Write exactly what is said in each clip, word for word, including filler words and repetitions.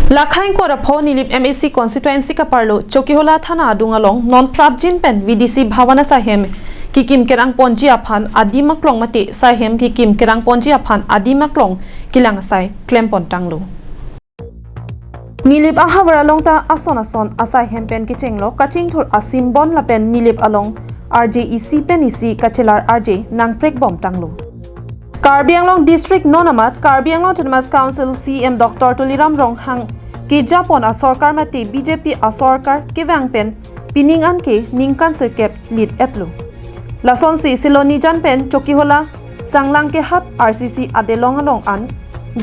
Lakhang Korapho Nilip M A C constituency kaparlo Chokihola thana adung along non prapjin pen V D C Bhavan asaihem kekim kerang ponji aphan adim aklong mate saihem kekim kerang ponji aphan adim aklong kelang asai klem pontanglo. Nilip ahavar along ta ason ason asaihem pen kechenglo kachingthur asimbon lapen Nilip along R J isi pen isi kachelar R J nangprek bomtanglo. Karbi Anglong District non amat Karbi Anglong Autonomous Council C E M Doctor Tuliram Ronghang kejapon asorkar mate B J P asorkar kevang pen pining an ke ningkan sirkep lit etlo. Lasonsi Silonijan pen Chokihola Sanglang kehat R C C adelong along an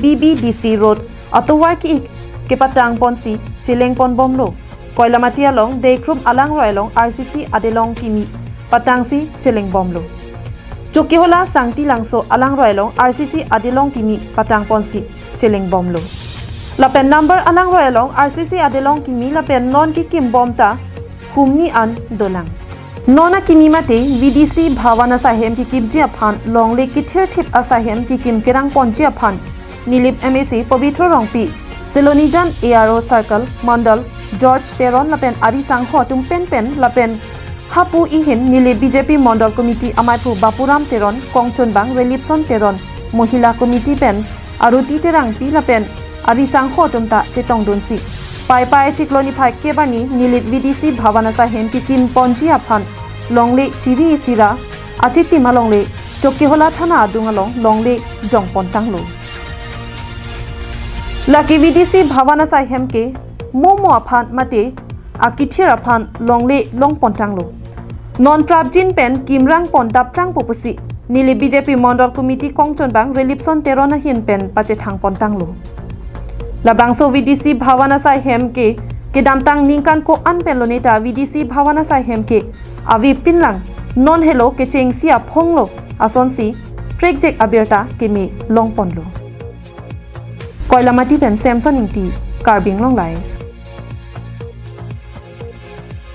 B B D C Road atovar ki-ik kepatang ponsi cheleng pon bomlo. Koilamati along Dekrum alangroi along R C C adelong kimi patangsi cheleng bomlo. Chokihola Sangti Langso alangroi along R C C adelong kimi patang ponsi cheleng bomlo. Lapen number alangroi along R C C adelong kimi lapen non kekim bom ta humni an dolang. Non akimi mate V D C Bhavan asaihem kekimji aphan longle kethirthip asaihem kekim kerang ponji aphan Nilip M A C Pobitro Rongpi, Silonijan A R O Circle, Mondol George Teron lapen ari sangho atum penpen lapen hapu ihin Nilip B J P Mondol Committee amaiphu Bapuram Teron, kongchunbang Relipson Teron, Mohila Committee pen Aruti Terangpi lapen ari sangho atum ta chetongdunsi Paipai chiklo niphai kep arni Nilip V D C Bhavan asaihem kekim ponji aphan longle chiri isi ra achitim alongle Chokihola thana adung along longle jong pontanglo. Lake V D C Bhavan asaihem ke momo aphan mate akethir aphan longle long pontanglo. Non prapjin pen kimrang pon daptrang pu pusi Nilip B J P Mondol Committee kongchunbang Relipson Teron ahin pen pachethang pontanglo. Labangso V D C Bhavan asaihem ke kedamtang ningkan ko-an pen loneta V D C Bhavan asaihem ke avepinlang, non helo kechengsi aphonglo asonsi prekjek abirta keme long ponlo. Koilamati pen Samson Ingti, Karbi Anglong Live.